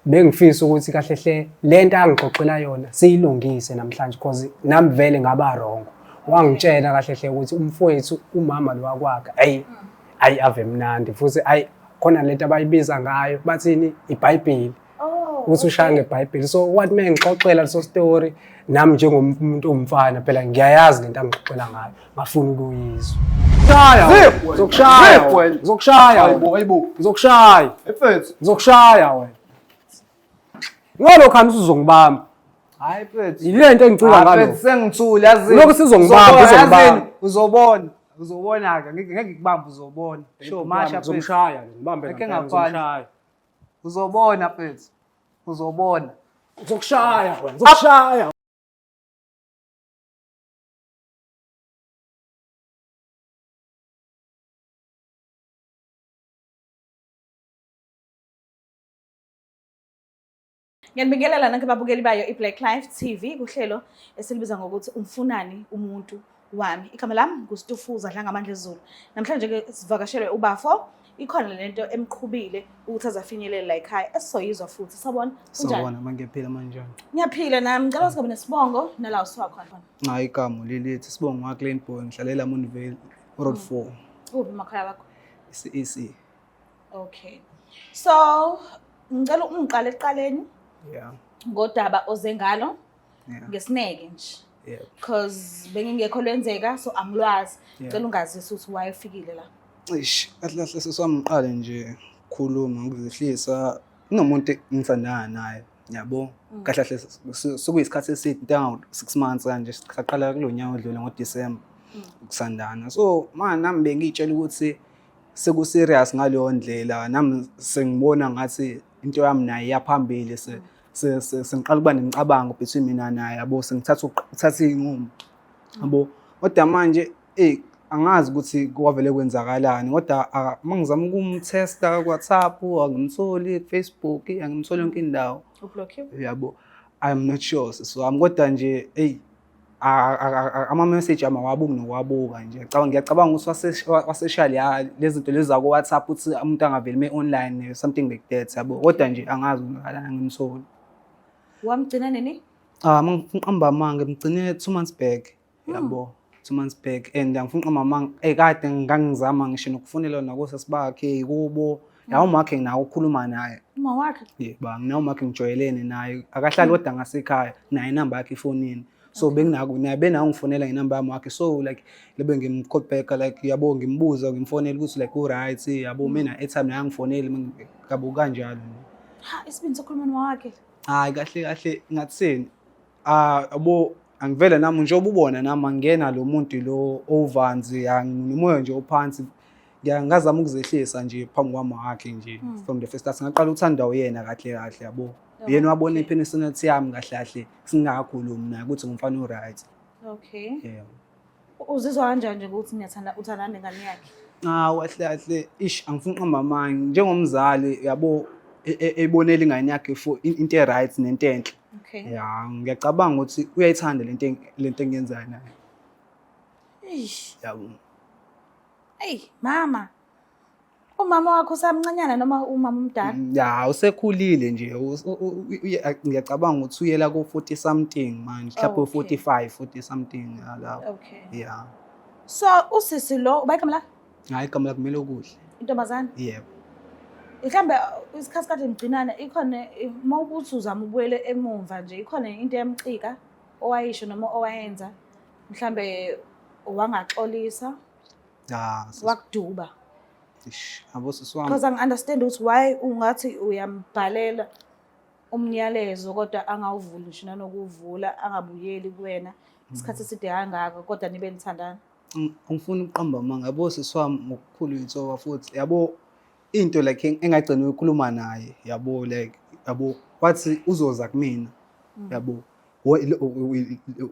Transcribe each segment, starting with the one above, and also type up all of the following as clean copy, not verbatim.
Bengifisa ukuthi kahle hle lento angixoxela yona siyilungise namhlanje, cause nami vele ngaba wrong. Wangitshela kahle hle ukuthi umfowethu umama lo wakwakhe, ayi ayi, ave mnandi futhi, ayi khona lento abayibiza ngayo bathini, iBhayibheli. Oh, ukuthi ushaya ngeBhayibheli. So wathi uma ngixoxela leso story, nami njengomuntu owumfana phela ngiyayazi lento angixoxela ngayo, ngafuna ukuyizwa. Shaya, Zip! ngizokushaya, Zip wena. ngizokushaya, Hayibo, hayibo. ngizokushaya, Mfethu. ngizokushaya wena. Ngalokho hami usuzongibamba. Hayi mfethu. Yile nto engicika Ah, ngalo. mfethu sengithule yazini. Lokhu sizongibamba, Uzobona, uzongibamba. yazini, Uzobona. Uzobona ke ngeke ngikubambe, uzobona. Sure masha mfethu. Ngizomshaya, ngibambe Ngeke ngempela, ngafani. ngizomshaya. Uzobona mfethu. Uzobona. Ngizokushaya wena, ngizokushaya. Ngiyanibingelela nonke babukeli bayo i-Black Life TV kuhlelo esilibiza ngokuthi umfunani umuntu wami. Igama lami nguStufuza Dlangamandla Zulu. Namhlanje ke sivakashelwe ubafo, ikhona lento emqhubile ukuthi azafinyelele la ekhaya esizoyizwa futhi. Sawubona. Kunjani? Sawubona, mangiyaphila manjani? Ngiyaphila nami. Ngicela singabe nesibongo nala usuka khona. Hayi, igama lelithi sibongo wa Klein Boy, ngihlalela Montvale Road 4. Uphi emakhaya wakho? CEC. Okay. So, ngicela ungiqale ekuqaleni ngodaba oze ngalo ngesineke nje. Because bengingekho lwenzeka, so angilwazi. Ngicela ungazise ukuthi why ufikile la. Eish, kahle kahle seswami ngiqale nje ukukhuluma ngokuzehlisa. Kunomuntu engithandana naye, yabo. Kahle kahle sekuyisikhathi eside, into engango 6 months kanje, saqala kulo nyaka odlule ngoDecember ukusandana. So manje nami bengiyitshela ukuthi seku-serious ngaleyo ndlela, nami sengibona ngathi into yami naye iyaphambili, sengiqala ukuba nemicabango between mina naye, yabo, sengithatha ukuthatha iy'nqumo, yabo. Kodwa manje angazi ukuthi kwavele kwenzakalani, kodwa uma ngizama ukumthesta ku-WhatsApp angimtholi, ku-Facebook angimtholi, yonke indawo. Ublockiwe? Yabo, I'm not sure sisi wami, kodwa nje eyi ama-message ami awabuki nokuwabuka nje. Ngiyacabanga ukuthi wasesha lezi zinto lezi zako-WhatsApp ukuthi umuntu angaveli me-online, something like that, yabo. Kodwa nje angazi kwenzakalani, angimtholi. Wamgcina nini? Ah, mangiqamba amanga, ngigcine 2 months back, yabo. 2 months back, and angifuni uqamba amanga, kade ngangizama ngisho nokufonela nakosesi bakhe kubo. Yawo umakhe nginawo ukukhuluma naye. Uma wakhe? Yebo, nginawo umakhe, ngijwayelene naye. Akahlali kodwa ngasekhaya, naye inamba yakhe efonini. So benginako naye benawo ngifonela ngenamba yami wakhe. So like lebe ngim-call back like, yabo, ngimbuza ngimfonela ukuthi like u-right, yabo, mina airtime naye angifoneli, yabo, kanjalo. Ha, isibindi sokhuluma nomama wakhe. Hayi, kahle kahle ngathini? Ah, yabo, angivele nami njengoba ubona nami angena lo muntu lo ovanzi, anginomoya nje ophansi. Ngazama ukuzehlisa nje phambi kwami wakhe nje from the first start. Ngaqala ukuthanda uyena kahle kahle, yabo. Yena wabona i-personality yami kahle kahle singakhulumi naye ukuthi ngumfana o-right. Yeah. Uzizwa kanjani nje ukuthi niyathanda, uthandana nengane yakhe? Ah, kahle kahle ish, angifuni uqamba amanga, njengomzali, yabo, ebonela ingane yakhe for into e-right nento enhle. Ya, ngiyacabanga ukuthi uyayithanda lento engiyenzayo naye. Eish. Yabo. Ey, mama. Umama wakho usamncanyana noma umama omdala? Ya, usekhulile nje. Ngiyacabanga ukuthi uyela ku 40 something manje, mhlawumbe 45, 40 something lapho. Yeah. So usisi lo uba igama lakhe? Hayi, igama lakhe kumele okuhle. Intombazane? Yebo. Mhlambe isikhathi kade ngigcinana ikhona, uma ukuthi uzama ubuyele emumva nje, ikhona into eyamcika owayisho noma owayenza, mhlambe wangaxolisa? Ah, wakuduba. Ish, abo sisi wami. Because angi-understand ukuthi why ungathi uyambhalela umyalezo kodwa angawuvuli ngisho nanokuvula, angabuyeli kuwena isikhathi eside kangaka kodwa nibe nithandana. Angifuni ukuqamba amanga, yabo sisi wami, ngokukhulu insoba futhi, yabo, into like engagcina ukukhuluma naye, yabo, like, yabo, wathi uzoza kumina, yabo,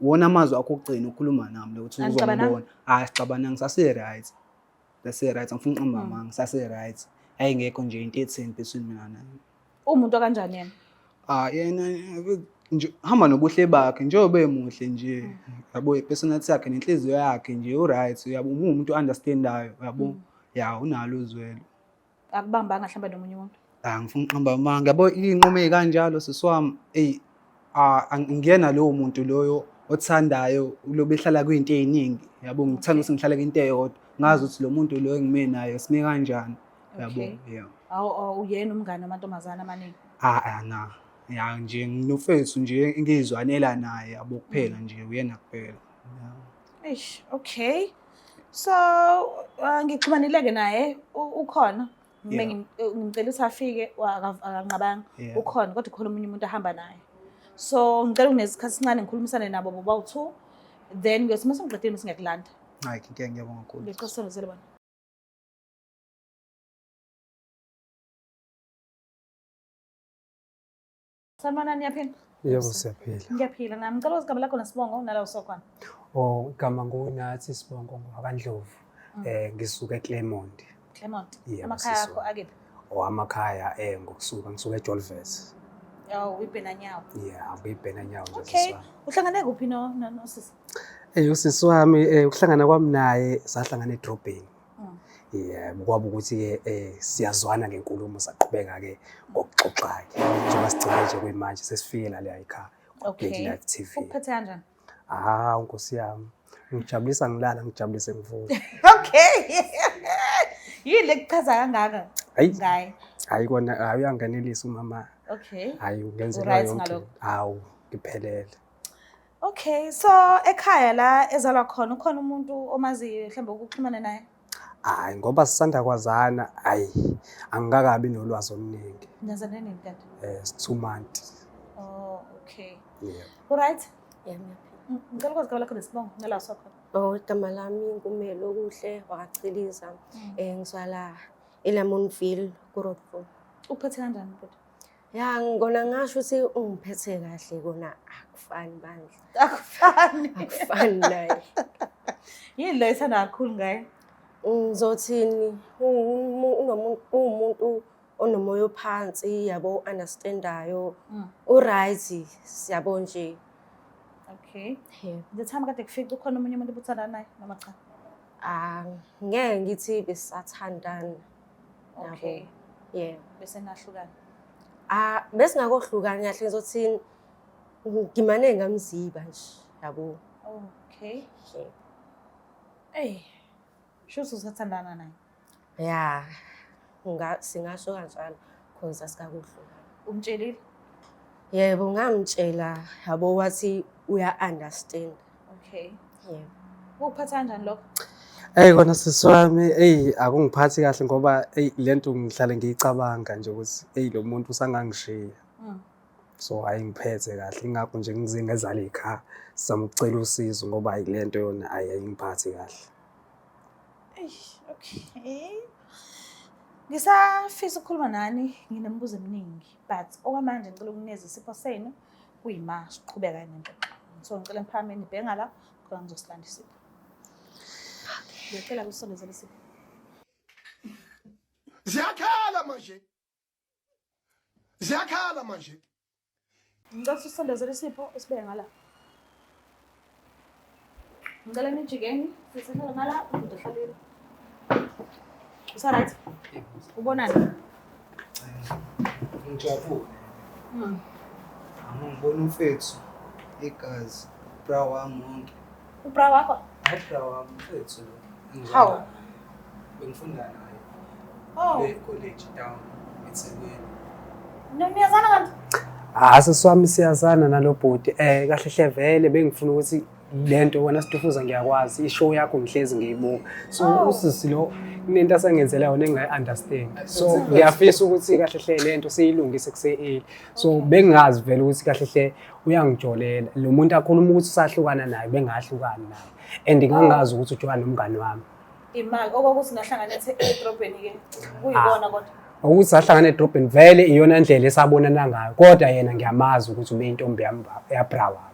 wona amazwi akho okugcina ukukhuluma nami lo ukuthi Anixabananga? uzongibona. Hayi, sixabananga, sase right, sase right, angifuni ukuqamba amanga, sase right, yayingekho nje into etheni between mina naye. Uwumuntu okanjani yena? Ah, yena nje hamba nobuhle bakhe njengoba emuhle nje, yabo, i-personality yakhe nenhliziyo yakhe nje u-right, yabo, uwumuntu understandayo, yabo, ya, unalo uzwelo. Akubambanga mhlawumbe nomunye umuntu? Ah, ngifuna ukuqamba amanga. Yabo iy'nqumo ey'kanjalo sisi wami, eyi angiyena lowo muntu loyo othandayo ulobe ehlala kwinto ey'ningi. Yabo ngithanda ukuthi ngihlale kwinto eyodwa. Ngazi ukuthi lo muntu lo engime naye sime kanjani. Yabo, yeah. Awu uyena umngane wamantombazane amaningi. Ah, ah na. Ya nje nginofethu nje engizwanela naye yabo kuphela nje uyena kuphela. Yeah. Eish, okay. So, ngixhumanile-ke naye ukhona. Ngimcela ukuthi afike akanqabanga. Ukhona kodwa ukhona omunye umuntu ahamba naye. So, ngicela ungesikhathi esincane ngikhulumisane nabo bobawu-2. Then kuyothi uma sengiqedile bese ngiyakulanda. Hayi, ngeke ngiyabonga kakhulu. Ngicela usondezele bona. Sanibonani, niyaphila? Yebo, siyaphila. Ngiyaphila nami. Ngicela ukwazi igama lakho nesibongo nala usokhona. Oh, igama nguNathi isibongo ngowakaNdlovu. Ngisuka eClermont. Clermont. Yebo, Amakhaya sisuka. akho akephi? Oh, amakhaya ngokusuka ngisuka eJolves. Oh, uyiBhenanyawo. Yeah, ngiyibhenanyawo nje Okay. sisi wami. Uhlangane kuphi no nosisi? Usisi wami ukuhlangana kwami naye sahlangana edrobheni. Yebo, kwaba ukuthi-ke siyazwana ngenkulumo saqhubeka-ke ngokuxoxa-ke. Njengoba sigcine nje kuyimanje sesifike la ekhaya Okay. Black Life TV. Ukuphethe kanjani? Ah, Nkosi yami. Ngijabulisa ngilala, ngijabulise ngivuka. Okay. Yini lekuchaza kangaka? Hayi. Ngaye. Hayi kona, hayi uyanganelisa umama. Okay. Hayi ungenzela Uright yonke. ngalokho? Hawu, ngiphelele. Okay, so ekhaya la ezalwa khona ukhona umuntu omaziyo mhlawumbe ukuxhumana naye? Hayi ngoba sisanda kwazana, hayi angikakabi nolwazi oluningi. Nazana nini kanti? 2 months. Oh, okay. Yeah. Alright? Yeah, ngiyaphila. Ngicela ukwazi igama lakho nesibongo nala usokhona. Oh, igama lami Nkumelo Okuhle wakaChiliza. Ngizwala eLamontville kuRoad 4. Uphethe kanjani bhuti? Ya, ngikona ngasho ukuthi ungiphethe kahle kona akufani bandla. Akufani. Akufani naye. Yini le ethanda kakhulu ngaye? Ngizothini umuntu onomoya ophansi yabo understandayo. Uright siyabo nje. Okay. Yeah. The time kade kufika ukhona omunye umuntu obuthandana naye noma cha? Ah, ngeke ngithi besathandana. Okay. Yeah. Bese nahlukana. Ah, besingakohlukani kahle ngizothi ngimane ngamziba nje yabo. Okay. Yeah. Ey. Shuthi usathandana naye. Yeah. Singasho kanjalo because asikakuhlukani. Umtshelile? Yebo, ngamtshela yabo wathi uya understand. Okay. Yeah. Ukuphatha kanjani lokho? Ey kona sisi wami, ey akungiphathi kahle ngoba ey lento ngihlale ngiyicabanga nje ukuthi ey lo muntu usangangishiya. So hayi ngiphethe kahle ingakho nje ngize ngezala ekhaya sizama ukucela usizo ngoba hayi lento yona hayi ayingiphathi kahle. Eish, okay. Ngisafisa ukukhuluma nani nginemibuzo eminingi but okwamanje ngicela ukunikeza isipho senu kuyima siqhubeka nengxoxo. So ngicela niphakame nibheke ngala khona ngizosilanda isipho. Ngiyacela kusondezela isipho. Ziyakhala manje. Ziyakhala manje. Ngicela usondezele isipho usibeke ngala. Ngicela nijikeni sisehlala ngala ubhuti ohlalile. Usa right? Ubonani? Ngijabule. Angibona umfethu igazi bra wami wonke. Ubra wakho? Hayi bra wami umfethu lo. Hawu. Bengifunda naye. Oh. Le college down eThekwini. Niyazana kanti? Ah, sisi wami siyazana nalo bhuti. Kahle hle vele bengifuna ukuthi lento wena Stufuza ngiyakwazi, ishow yakho ngihlezi ngiyibuka. So usisi lo kunento asengenzela yona engingayi-understand. So ngiyafisa ukuthi kahle hle lento siyilungise kuse-early. So bengingazi vele ukuthi kahle hle uyangijolela. Lo muntu akhuluma ukuthi usahlukana naye, bengahlukani naye. And ngangazi ukuthi ujola nomngani wami. Imali okokuthi nahlangana edrobheni ke kuyibona kodwa. Ukuthi sahlangana edrobheni vele iyona ndlela esabonana ngayo, kodwa yena ngiyamazi ukuthi ubeyintombi yami yabra wami.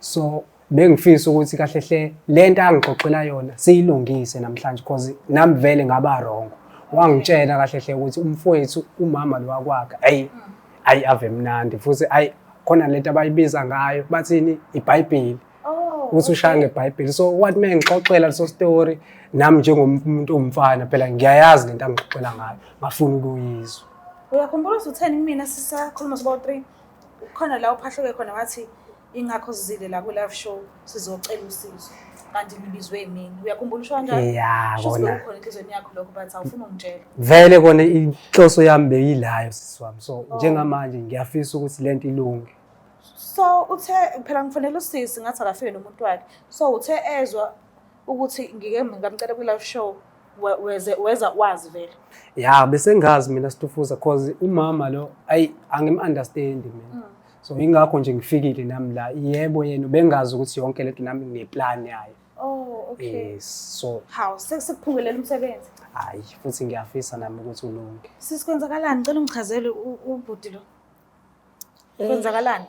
So bengifisa ukuthi kahle hle lento angixoxela yona siyilungise namhlanje because nami vele ngaba wrong. Wangitshela kahle hle ukuthi umfowethu umama lo wakwakhe ayi ayi ave mnandi futhi ayi khona lento abayibiza ngayo bathini iBhayibheli. Uthi ushaya ngeBhayibheli. So wathi uma ngixoxela leso story nami njengomuntu owumfana phela ngiyayazi lento angixoxela ngayo ngafuna ukuyizwa. Uyakhumbula ukuthi utheni kumina sisakhuluma sibo 3? Khona la uphahluke khona wathi ingakho sizile la ku live show sizocela usizo. Kanti nibizwe yimina. Uyakhumbula usho kanjalo? Ya, Sho ukuthi kona. bekukhona enhliziyweni yakho lokho but awufuni ungitshela. Vele kona inhloso yami beyilayo sisi wami. So njengamanje ngiyafisa ukuthi lento ilunge. So uthe phela ngifonela usisi ngathi akafike nomuntu wakhe. So uthe ezwa ukuthi ngike ngamcela kwi live show weze weza wazi vele. Ya, bese ngazi mina Stufuza cause umama lo ayi angim-understand mina. So ingakho nje ngifikile nami la. Yebo yena ubengazi ukuthi yonke lento nami ngineplan yayo. Oh, okay. Yes. So Hawu, sekuphungulela umsebenzi. hayi futhi ngiyafisa nami ukuthi ulunge. Sisi kwenzakalani? Ngicela ungichazele ubhuti lo. Kwenzakalani?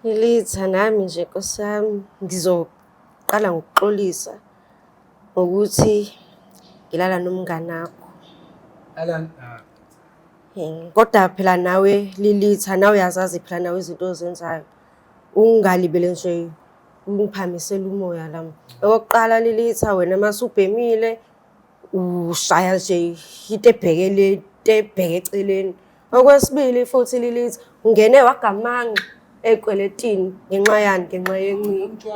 Ngilitha nami nje Nkosi yami ngizoqala ngokuxolisa ngokuthi ngilala nomngani wakho. Alan, Kodwa phela nawe Lilitha nawe uyazazi phela nawe izinto ozenzayo. Ungalibele nje ungiphamisela umoya la. Okokuqala Lilitha wena mase ubhemile ushaya nje into ebhekele into ebheke eceleni. Okwesibili futhi Lilitha ungene wagamanxa ey'kweletini ngenxa yani ngenxa yenciko.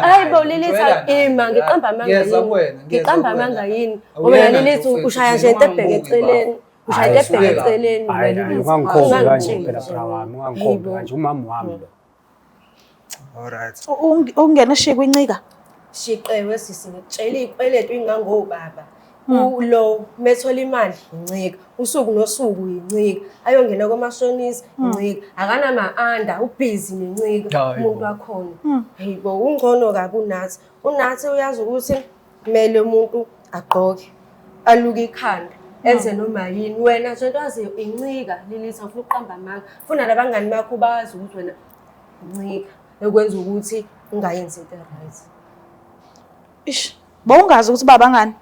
Hayi bo Lilitha ima ngiqamba amanga yini? Ngiqamba amanga yini? Ngoba wena Lilitha ushaya nje into ebheke eceleni. Ushaya into ebheke eceleni Hayi, wena hayi, Lilitha. ungangikhombi kanje Ungangitsheli phela nje. bra wami, ungangikhombi Hayibo. kanje umama wami lo. Alright. Ungena shiye kwincika. Shiqewe sisi ngikutshela iy'kweletu ingangobaba. Lo methola imali incika, usuku nosuku incika, ayongena komashonisa incika, akanama-anda ubhizi nencika Hayi bo. umuntu wakhona. Hayibo ungcono kabi uNathi. UNathi uyazi ukuthi kumele umuntu agqoke, aluke ikhanda, enze noma yini. Wena nje into waziyo incika Lilitha ufuna ukuqamba amanga. Funa nabangani bakho bazi ukuthi wena incika ekwenza ukuthi ungayenzi into e-right. Ish, bowungazi ukuthi baba ngani?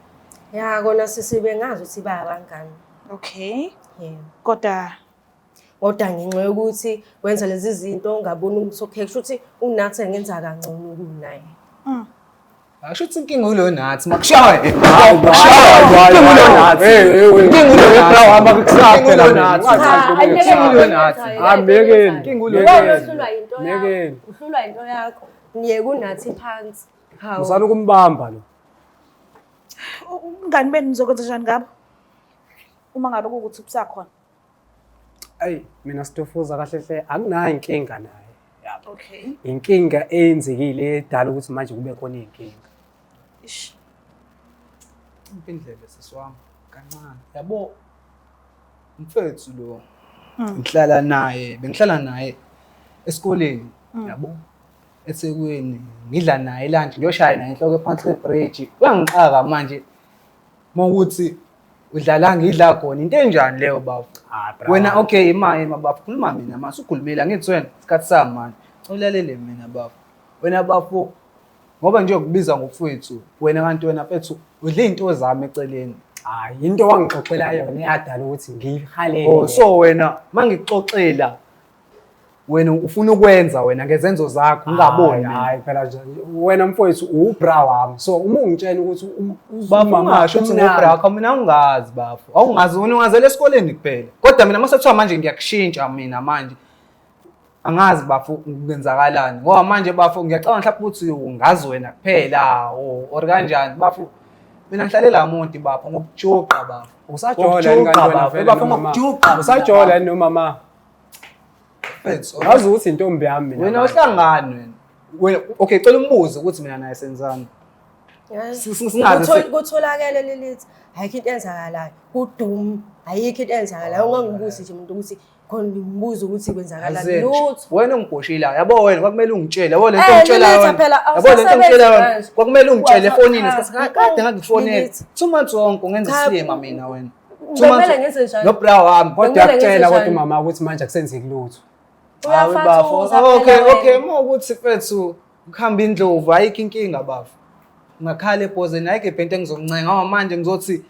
Ya kona sisi bengazi ukuthi bayabangani. Okay. Yebo. Kodwa Kodwa ngenxa yokuthi wenza lezi zinto ungaboni ukuthi okay kusho ukuthi uNathi engenza kangcono kunaye. Asho ukuthi inkinga ulo nathi makushaye. Hayi, Inkinga ulo nathi. Inkinga ulo Bra wami akukusaphe Inkinga la ulo mina. nathi. Ungathandi Cha, ukukusapha. ulo nathi. Hayi, myekeni. Inkinga ulo Wena Myekeni. uhlulwa yinto yakho. Myekeni. Uhlulwa yinto yakho. Niyeke uNathi phansi. Hawu. Musani ukumbamba lo. Umngani benu nizokwenza njani ngabo? Uma ngabe kuwukuthi kusakhona. Ayi, mina Stufuza kahle hle anginayo inkinga naye. Yabo. Okay. Inkinga eyenzekile edala ukuthi manje kube khona iy'nkinga. Ish. Indlela sisi wami kancane. Yabo mfethu lo ngihlala naye, bengihlala naye esikoleni, yabo. eThekwini ngidla naye lunch ngiyoshaya naye inhloko ephansi kwebridge uyangixaka manje mawukuthi udlala ngidla khona into enjani leyo bafo Ah, bra. wena okay ima ima bafo khuluma mina mase ukhulumile angithi wena isikhathi sami manje ulalele mina bafo wena bafo ngoba nje ukubiza ngofowethu wena kanti wena mfethu udla iy'nto zami eceleni. Hayi, into wangixoxela yona eyadala ukuthi ngiyihalele. Oh, so wena mangikuxoxela wena ufuna ukwenza wena ngezenzo zakho ungaboni mina. Hayi phela nje wena mfowethu ubra wami. So uma ungitshela ukuthi Bafo umama ungasho ukuthi umnandi. ngubra wakho mina ungazi bafo. Awungazi wena ungazela esikoleni kuphela. Kodwa mina mase kuthiwa manje ngiyakushintsha mina manje. Angazi bafo kwenzakalani. Ngoba manje bafo ngiyacabanga mhlawumbe ukuthi ungazi wena kuphela or kanjani bafo. Mina ngihlalela umuntu bafo ngokujuqa bafo. Usajola yini kanti Ngokujuqa wena bafo. vele Bafo nomama? ngokujuqa. Usajola yini nomama? Mfethu, Yazi ukuthi intombi yami mina. Wena manje. uhlangani wena. Wena okay cela umbuze ukuthi mina naye senzani. Singaze Kutholakele lelithi ayikho into eyenzakalayo kudum ayikho into eyenzakalayo ungangibuzi nje umuntu ukuthi khona ngimbuze ukuthi kwenzakalani Azenje. lutho. Wena ungibhoshile yabo wena kwakumele ungitshele yabo lento Eh, ongitshela Lilitha yona. phela, Yabo lento ongitshela awusasebenzi yona. manje. Kwakumele ungitshele Wathi, efonini cha, isikhathi kade ngangikufonela. Lilitha. 2 months wonke ungenza Cha, isilima mina wena. Two bekumele months- ngenze njani? No bra wami. Kodwa Bekumele ngenze uyakutshela kodwa njani? umama ukuthi manje akusenzeki lutho. Hawu, bafo. Uyafatuza Okay, phela wena. okay, uma ukuthi mfethu kuhamba indlovu ayikho inkinga bafo. Ungakhala ebhozeni ayikho ibhenti engizoncenga ngoba manje ngizothi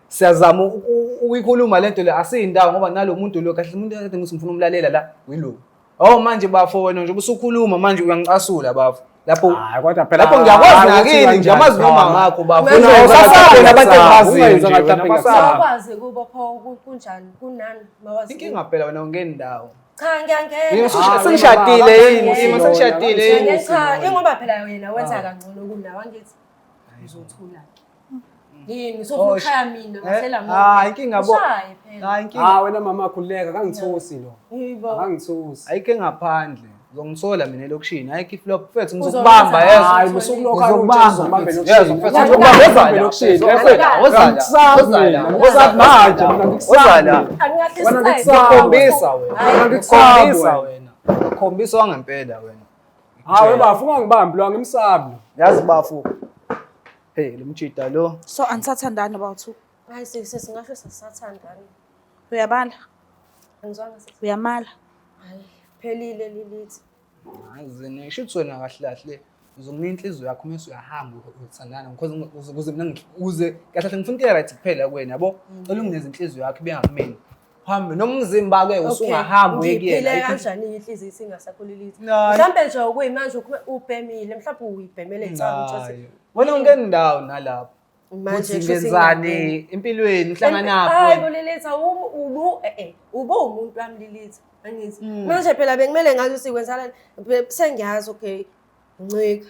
siyazama ukuyikhuluma lento le asiyindawo ngoba nalo muntu lo kahle umuntu kade ngithi ngifuna umlalela la yilo. Oh manje bafo wena nje usukhuluma manje uyangicasula bafo. Lapho Hayi kodwa phela lapho ngiyakwazi hayi, ukuthi nakini kanjani. ngiyamazi noma ngakho bafo. Manje Wena usasaba usasaba abantu engibaziyo Ungenza nje ngathi wena lapha basaba. Awukwazi kubo pho kunjani kunani mawazi. Inkinga phela wena ungeni ndawo. Cha ngiyangena. Mina Hayi, sengishadile baba, yini? akakusi Ima lona, sengishadile yini? Ngiyangena cha ingoba phela wena wenza kangcono kunawe angithi. Uzothula ke. Yini usofuna Oh, ukushaya mina Eh, ngasela hayi inkinga bo. Ushaye phela. Hayi inkinga. Ah wena mama khululeka akangithusi lo. Yibo. Akangithusi. Ayikho engaphandle. Uzongithola mina elokishini. Ayikho iflop mfethu Uzongenza ngizokubamba kanjani? yezo. Hayi musukulokhu Ngizokubamba mfethu. Yezo mfethu Ngizokubamba ngizokubamba elokishini. Wozala. Wozala. Wozala. Wozala manje mina Wozala. ngikusabi. Angingahle Wena siqede. ngikusabi. Ngikhombisa wena. Wena ngikusabi Ngikhombisa wena. wena. Ngikhombisa wangempela wena. Hayi bafo ungangibambi lo angimsabi lo. Yazi bafo. Hey lo mjida lo. So anisathandani about-two. Hayi sesingasho sasathandana. Uyabala? Angizwanga sisi. Uyamala? Hayi phelile lilithi. Hayi ngisho ukuthi wena kahle kahle uzokunika inhliziyo yakho mase uyahamba uthandana because ukuze mina ukuze kahle kahle ngifuna into right kuphela kuwena yabo. Cela ungineze inhliziyo yakho ibe ngakumina. Uhambe noma umzimba ke usungahamba uye Ngiphile kuyena. kanjani inhliziyo isingasakho lilithi. Hayi. Mhlambe nje okuyimanje ubhemile mhlawumbe uyibhemele insangu Hayi. Wena ungeni ndawo nalapho. Manje Ukuthi kusho ukuthi ngenzani ngingangena. empilweni Hayi uhlanganaphi. bo Lilitha ubu ubu umuntu wami Lilitha angithi. Manje phela bekumele ngazi ukuthi kwenzalani sengiyazi okay uncika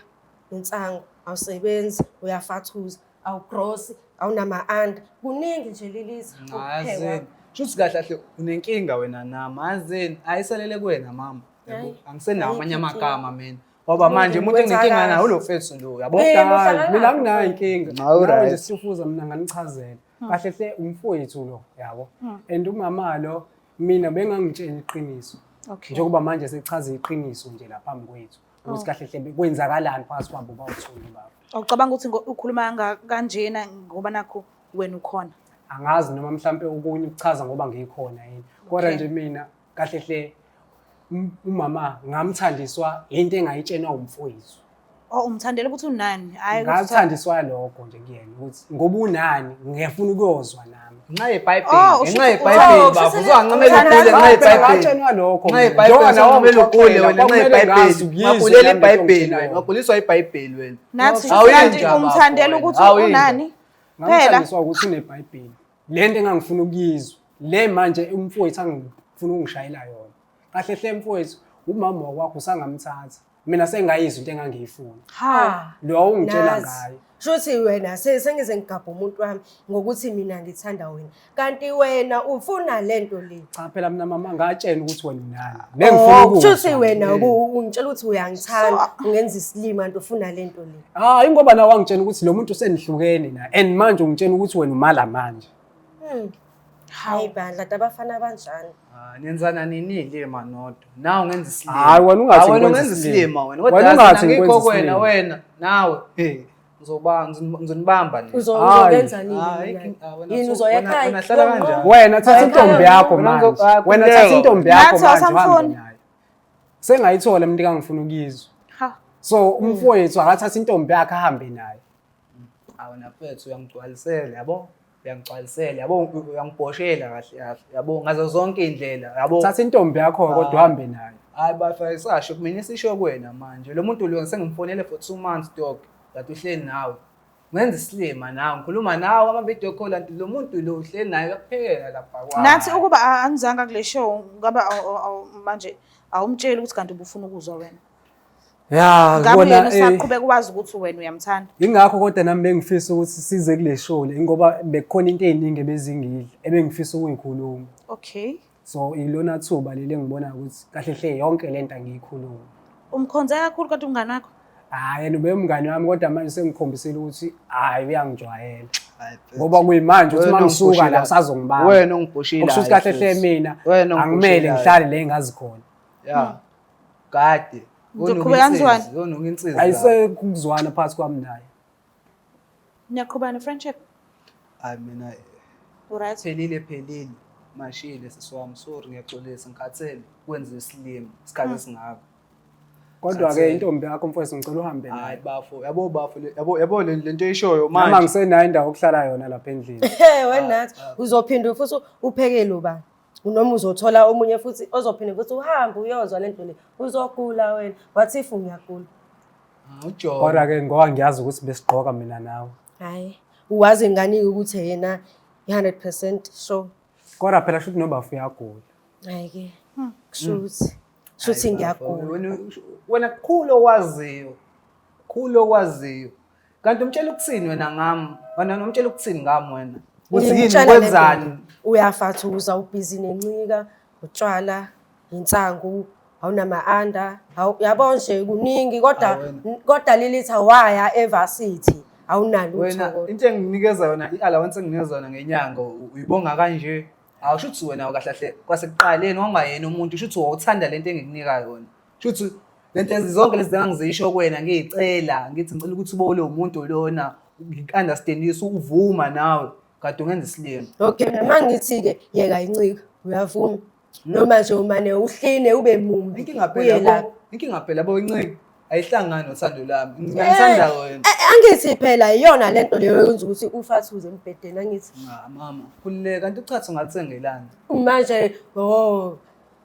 insangu awusebenzi uyafathuza awugross awunama-anda kuningi nje Lilitha Azini. Shuthi kahle kahle unenkinga wena nami. Azini ayiselele kuwena mama. Yabo Hayi. angisenawo amanye Ayikho inkinga. amagama mina. Ngoba manje umuntu Wenza enginenkinga naye kahle. ulo mfethu lo yabo. Eh, Hayi, muhlangana mina naphi anginayo wena? inkinga. Hawu, Nawe right. nje sifuza mina nganichazela. Kahle hle umfowethu lo yabo. And umama lo mina bengangitshela iqiniso. Okay. Njengoba manje sechaza iqiniso nje la phambi kwethu ukuthi kahle hle kwenzakalani phakathi kwabo bawuthuli babo. Awucabanga ukuthi ukhuluma kanjena ngoba nakho wena ukhona. Angazi noma mhlampe okunye ukuchaza ngoba ngikhona yini. Kodwa Okay. nje mina kahle hle umama ngamthandiswa into engayitshenwa umfowethu. Oh umthandela ukuthi unani? Hayi ukuthi Ngathandiswa lokho nje kuyena ukuthi ngoba unani ngiyafuna ukuyozwa nami. Ngenxa yeBhayibheli, Oh, ngenxa usho- yeBhayibheli oh, bafo usho- uzowancamela ugule ngenxa yeBhayibheli. Ngatshenwa lokho. Ngenxa mina. yeBhayibheli Njengoba nawe uzoncamela ugule wangixoxela, wena ngenxa kwakumele ngazi yeBhayibheli. ukuyizwa Wagulela le nto iBhayibheli ongitshela wena, yona. waguliswa iBhayibheli wena. Nathi Awuyinja kanti bafo umthandela wena, ukuthi awuyinja. unani? Phela Ngamthandiswa ukuthi uneBhayibheli. Le nto engangifuna ukuyizwa, le manje umfowethu angifuna ukungishayela yona. Kahle hle mfowethu, umama wakwakho usangamthatha. Mina sengayizwa into engangiyifuna. ha Lo wawungitshela Nazi. ngayo. Shuthi wena sengize ngigabha umuntu wami ngokuthi mina ngithanda wena. Kanti wena ufuna lento le. Cha phela mina mama ngatshela ukuthi wena unani. Bengifuna Oh, ukuzwa. Shuthi wena ungitshela ukuthi uyangithanda, ungenza isilima kanti ufuna lento le. Ah, ingoba nawe wangitshela ukuthi lo muntu usenihlukene naye. And manje ungitshela ukuthi wena umala manje. Hayi bandla abafana abanjani. Ah, nenzana nini ilima nodwa. Nawe ungenza isilima. Hayi, wena ungathi Hayi, wena ngikwenza ungenza isilima. isilima wena. Kodwa Wena yazi ungathi angikho ngikwenza kuwena isilima. wena nawe. Hey, ngizoba ngizonibamba nina. Hayi. Uzokenza nini? Hayi, mina? ah, wena Yini uzoya wena- ekhaya? wena hlala kanjani? Wena thatha intombi yakho Wena manje. ah, Wena thatha khululeka. intombi yakho Nathi manje uhambe awusamfuni. nayo. Sengayithola umuntu engangifuna ukuyizwa. ha So umfowethu akathatha intombi yakhe ahambe nayo. Ah, wena mfethu uyangigcwalisela yabo. Uyangigcwalisela yabo, uyangibhoshela kahle kahle yabo ngazo zonke iy'ndlela yabo. Thatha intombi yakho kodwa uhambe nayo. Hayi bafa isasho mina isisho kuwena manje. Lo muntu lo sengimfonele for 2 months dog. Kanti uhleli nawe. Ngenza isilima nawe, ngikhuluma nawe ama video call anti lo muntu lo uhleli naye uyakuphekela lapha kwami. Nathi ukuba anizanga kule show ngaba manje awumtsheli ukuthi kanti ubufuna ukuzwa wena. Ya, Ngabe ngibona yena usaqhubeka wazi ukuthi wena uyamthanda. Ingakho kodwa nami bengifisa ukuthi size kule show le ngoba bekukhona into ey'ningi ebezingidla ebengifisa ukuyikhuluma. Okay. So ilona thuba leli engibona ukuthi kahle hle yonke lento angiyikhuluma. Umkhonze kakhulu kodwa umngani wakho. Hhayi yena ubeyumngani wami kodwa manje sengikhombisile ukuthi hhayi uyangijwayela. Hayi, mfethu. Ngoba kuyimanje ukuthi Wena uma ngisuka la ongibhoshelayo. usazongibamba. Wena ongibhoshelayo, Okusho ukuthi kahle hle mfethu. mina Wena angimele ongibhoshelayo. ngihlale la engazi khona. Ya. Kade. Nizoqhubeka kanjani? Unuka insizi. Ayisekuzwana phakathi kwami naye. Niyaqhubana ne-friendship? Hayi mina Uright. phelile phelile. Mashile sisi wami, sorry ngiyaxolisa ngikhathele kwenza isilima isikhathi esingaka. Kodwa-ke intombi yakho mfowethu ngicela uhambe Hayi nayo. bafo, yabo bafo, yabo yabo lento oyishoyo Noma manje. ngisenayo indawo okuhlala yona lapha endlini. He wena nathi uzophinda futhi uphekele uba noma uzothola omunye futhi ozophinde futhi uhambe uyozwa lento le uzogula wena what if ngiyagula. Ujola. Kodwa ke ngoba ngiyazi ukuthi besigqoka mina nawe. Hhayi, uwazi ngani-ke ukuthi yena i-100% sure. Kodwa phela shuthi nobafu uyagula. Hhayi-ke, kushuthi, shuthi ngiyagula. Wena wena kukhulu okwaziyo. Kukhulu okwaziyo. Kanti umtshela ukuthini wena ngami? Wena nomtshela ukuthini ngami wena? Uthi yini Ngimtshela le kwenzani? nto, Uyafathuza, ubhizi nencika, utshwala, insangu, awunama-anda, yabo nje kuningi kodwa Hawu wena. kodwa Lilitha waya e-varsity, awunalutho Wena kodwa. into engikunikeza yona i-allowance enginikeza yona ngenyanga uyibonga kanje. Awusho ukuthi wena kahle kahle kwasekuqaleni wangayena umuntu usho ukuthi wawuthanda lento engikunika yona. Sho ukuthi lento ezi zonke lezi engangizisho kuwena ngiyicela ngithi ngicela ukuthi ube lo muntu lona ngiku-understandise uvuma nawe kade ungenza isilima. Okay, uma ngithi-ke yeka incika, uyavuma. Noma nje umane uhline ube mumbi. Inkinga phela uye yabo, lapha. inkinga phela yabo inciki ayihlangani nothando lami. Ngiyangithanda wena. Angithi phela iyona lento leyo yenza ukuthi ufathuze embhedeni angithi. Ah mama, khululeka kanti uchatha ungathengelani. Manje oh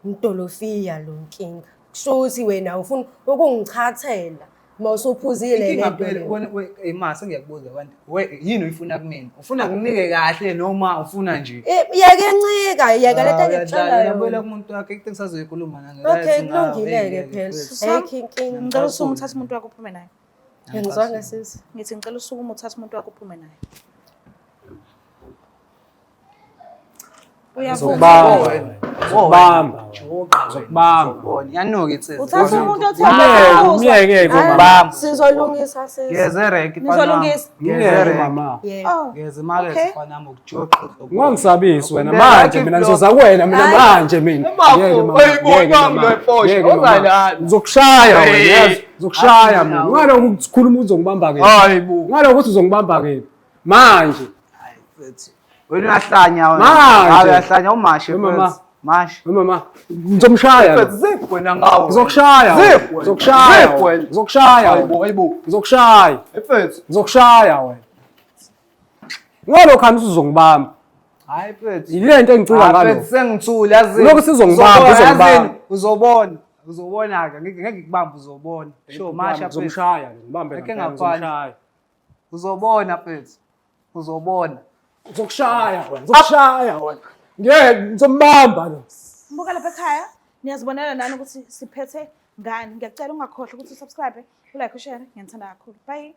mdolofiya lo nkinga. Kusho ukuthi wena ufuna ukungichathela uma usuphuzile le Inkinga nto phela leyo. wena ma sengiyakubuza kanti we yini uyifuna kumina? Ufuna nginike kahle noma ufuna nje? Yeke ncika, yeka lento Ah, engikutshela uyadlala, uyabuyela yona. kumuntu wakhe into engisazoyikhuluma nange. Okay, kulungile-ke phela. Sisam, Ayikho inkinga. Ngicela usukume uthathe umuntu wakho uphume naye. Ngizwanga sisi. Ngithi ngicela usukume uthathe umuntu wakho uphume naye. Uyavuma. Ngizokubamba. Ngizokubamba. Ngizokubamba. Yanuka insizwa. Uthatha umuntu Umyeke, othanda umyeke ke mama. Bamba. Sizolungisa sisi. Ngeze rank Nizolungisa. Umyeke mama. Yebo. Oh. Ngeze market Okay. mfana wami ukujoqa. Ungangisabisi wena manje mina ngizoza kuwena mina manje mina. Ngeke mama. Hayibo, Ngeke nangu mama. lo Porsche, Ngeke mama. ozalana. Ngizokushaya wena Hey. yazi. Ngizokushaya mina. Ungalokhu ukukhuluma uzongibamba ke. Hayibo. Ungalokhu uthi uzongibamba ke. Manje. Hayi mfethu. Wena uyahlanya wena. Manje. Hayi uyahlanya umashe We mama. mfethu. Mashe. We mama, ngizomshaya. lo. Mfethu zip wena ngawo. Ngizokushaya. Zip wena. Ngizokushaya. Zip wena. Ngizokushaya. Hayibo, hayibo. Ngizokushaya. Mfethu. Ngizokushaya wena. Ngalokho hani usuzongibamba. Hayi mfethu. Yile nto engicika Hayi, ngalo. mfethu sengithule yazini. Lokhu sizongibamba, Uzobona, uzongibamba. yazini, Uzobona. Uzobona ke ngeke ngikubambe uzobona. Sure masha mfethu. Ngizomshaya, ngibambe Ngeke ngempela, ngafani. ngizomshaya. Uzobona mfethu. Uzobona. Ngizokushaya wena, ngizokushaya wena. Ngeke ngizombamba lo. Mbuka lapha ekhaya, niyazibonela nani ukuthi siphethe ngani. Ngiyacela ungakhohlwa ukuthi usubscribe, ulike, ushare. Ngiyanithanda kakhulu. Bye.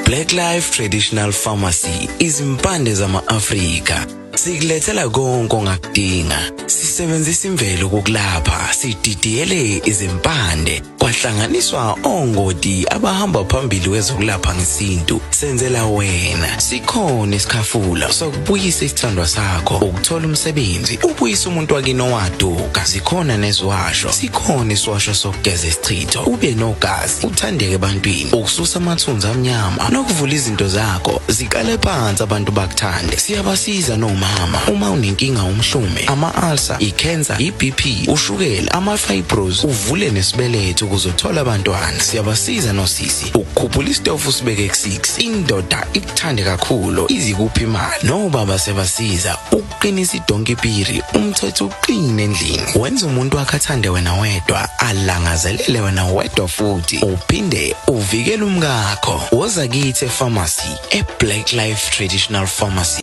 Black Life Traditional Pharmacy izimpande zama-Afrika sikulethela konke ongakudinga. Sisebenzisa imvelo ukukulapha, sididiyele izimpande kwahlanganiswa ongoti abahamba phambili kwezokulapha ngesintu. Senzela wena sikhona isikhafula sokubuyisa isithandwa sakho, ukuthola umsebenzi, ubuyise umuntu wakini owaduka. Zikhona neziwasho, sikhona isiwasho sokugeza isichitho, ube nogazi, uthandeke ebantwini, ukususa amathunzi amnyama nokuvula izinto zakho ziqale phansi abantu bakuthande. Siyabasiza nomama uma unenkinga umhlume, ama-ulcer, i-cancer, i-BP, ushukela, ama-fibros, uvule nesibeletho ukuze uthole abantwana. Siyabasiza nosisi ukukhuphula isitofu usibeke ku-6, indoda ikuthande kakhulu izikuphi imali. Nobaba siyabasiza ukuqinisa idonki piri, umthetho uqine endlini, wenza umuntu wakhe athande wena wedwa, alangazelele wena wedwa, futhi uphinde uvikele umkakho. Woza kithi efamasi e-Black Life Traditional Pharmacy.